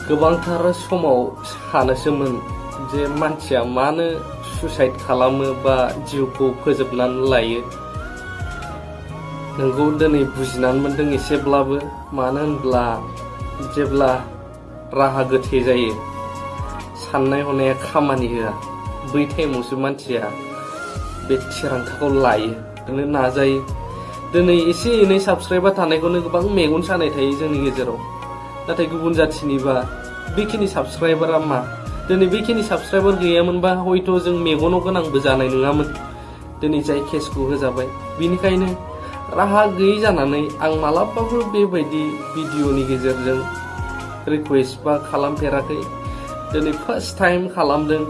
गोबांथार समाव सानोसोमोन जे मानसिया मानो सुसाइड खालामो बा जिउखौ फोजोबनानै लायो। नोंगौ दिनै बुजिनानै मोन्दों एसेब्लाबो, मानो होनब्ला जेब्ला राहा गोथे जायो, साननाय हनाया खामानि होआ, बै टाइमावसो मानसिया बे थिरांथाखौ लायो, नाजायो। दिनै एसे एनै साबस्क्राइबार थानायखौनो गोबां मेगन सानाय थायो जोंनि गेजेराव, नाथाय गुबुन जाथिनिबा बेखिनि साबस्क्राइबारा मा? दिनै बेखिनि साबस्क्राइबार गैयामोनबा हयथ' जों मेगनाव गोनांबो जानाय नङामोन। दिनै जाय केसखौ होजाबाय, बेनिखायनो राहा गैयै जानानै आं मालाबाबो बेबायदि भिडिअनि गेजेरजों रिकुवेस्ट बा खालामफेराखै। दिनै फार्स्ट टाइम खालामदों।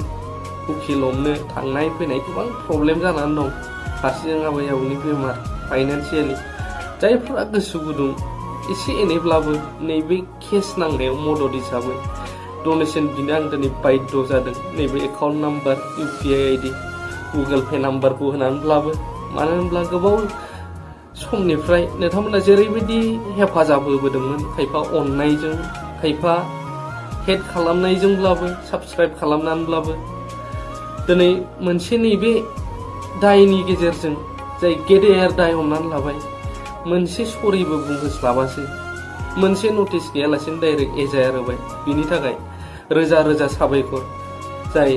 उखिल हमनो थांनाय फैनाय गोबां प्रब्लेम जानानै दं। फारसेजों आबै आबौनि बेमार, फाइनान्सियेलि जायफ्रा गोसो गुदुं एसे एनैब्लाबो नैबे केस नांनायाव मदद हिसाबै डनेसन बिनो आं दिनै बाध्य जादों। नैबे account number, UPI ID, Google Pay नाम्बारखौ होनानैब्लाबो, मानो होनब्ला गोबाव समनिफ्राय नोंथांमोना जेरैबायदि हेफाजाब होबोदोंमोन, खायफा अननायजों, खायफा हेल्प खालामनायजोंब्लाबो, साबस्क्राइब खालामनानैब्लाबो, दिनै मोनसे नैबे दायनि गेजेरजों जाय गेदेर दाय हमनानै लाबाय, मोनसे सरिबो बुंहोस्लाबासै, मोनसे नटिस गैयालासेनो डाइरेक्ट एजायार होबाय। बिनि थाखाय रोजा रोजा साबायखर। जाय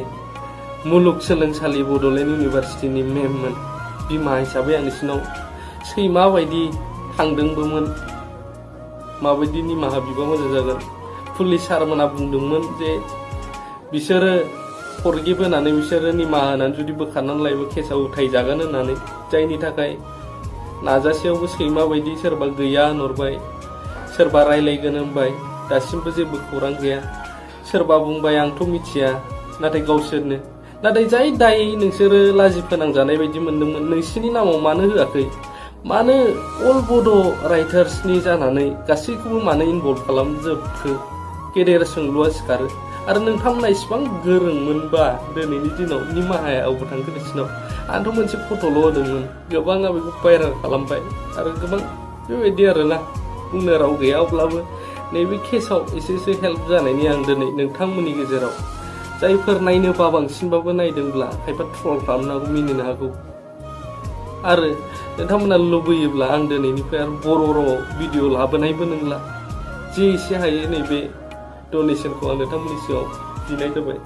मुलुगसोलोंसालि बड'लेण्ड इउनिभारसिटिनि मेममोन, बिमा हिसाबै आं बिसिनाव सैमा बायदि थांदोंबोमोन। माबायदि निमाहा बिबा मोजां जागोन। पुलिस सारमोना बुंदोंमोन जे बिसोरो फरगिभ होनानै, बिसोरो निमाहा होनानै जुदि बोखारनानै लायोबा केसाव उथायजागोन होननानै, जायनि थाखाय नाजासेयावबो सैमा बायदि सोरबा गैया होनहरबाय, सोरबा रायलायगोन होनबाय, दासिमबो जेबो खौरां गैया। सोरबा बुंबाय आंथ' मिथिया, नाथाय गावसोरनो। नाथाय जाय दाय नोंसोरो लाजि फोनांजानाय बायदि मोनदोंमोन, नोंसिनि नामाव मानो होआखै? मानो अल बड' राइटार्सनि जानानै गासैखौबो मानो इनभल्भ खालामजोबखो? गेदेर सोंलुआ सिखारो। आरो नोंथांमोना इसिबां गोरोंमोनबा दिनैनि दिनाव निमाहाया अबाव थांखो नोंसिनाव? आंथ' मोनसे फट'ल' होदोंमोन, गोबाङा बेखौ भाइरेल खालामबाय आरो गोबां बेबायदि आरोना, बुंनो राव गैया। अब्लाबो नैबे केसाव एसेसो हेल्प जानायनि आं दिनै नोंथांमोननि गेजेराव, जायफोर नायनो बांसिनबाबो नायदोंब्ला खायफा ट्रल खालामनो हागौ, मिनिनो हागौ, आरो नोंथांमोना लुबैयोब्ला आं दिनैनिफ्राय आरो बर' रावाव भिडिअ लाबोनायबो नंला। जे एसे हायो नैबे डनेसनखौ आं नोंथांमोननि सिगाङाव बिनाय जाबाय।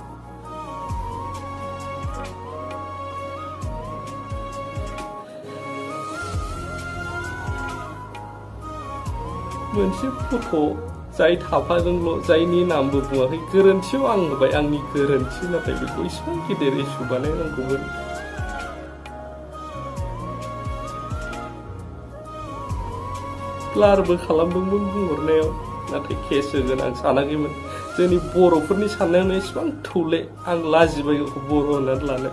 मोनसे फट' जाय थाफादोंल', जायनि नामबो बुङाखै, गोरोन्थियाव आं होबाय, आंनि गोरोन्थि। नाथाय बेखौ इसिबां गिदिर इस्यु बानायनांगौमोन। ब्लारबो खालामदोंमोन बुंहरनायाव, नाथाय केस होगोन आं सानाखैमोन। जोंनि बर'फोरनि साननायावनो इसिबां थौले, आं लाजिबाय बर' होननानै लानो।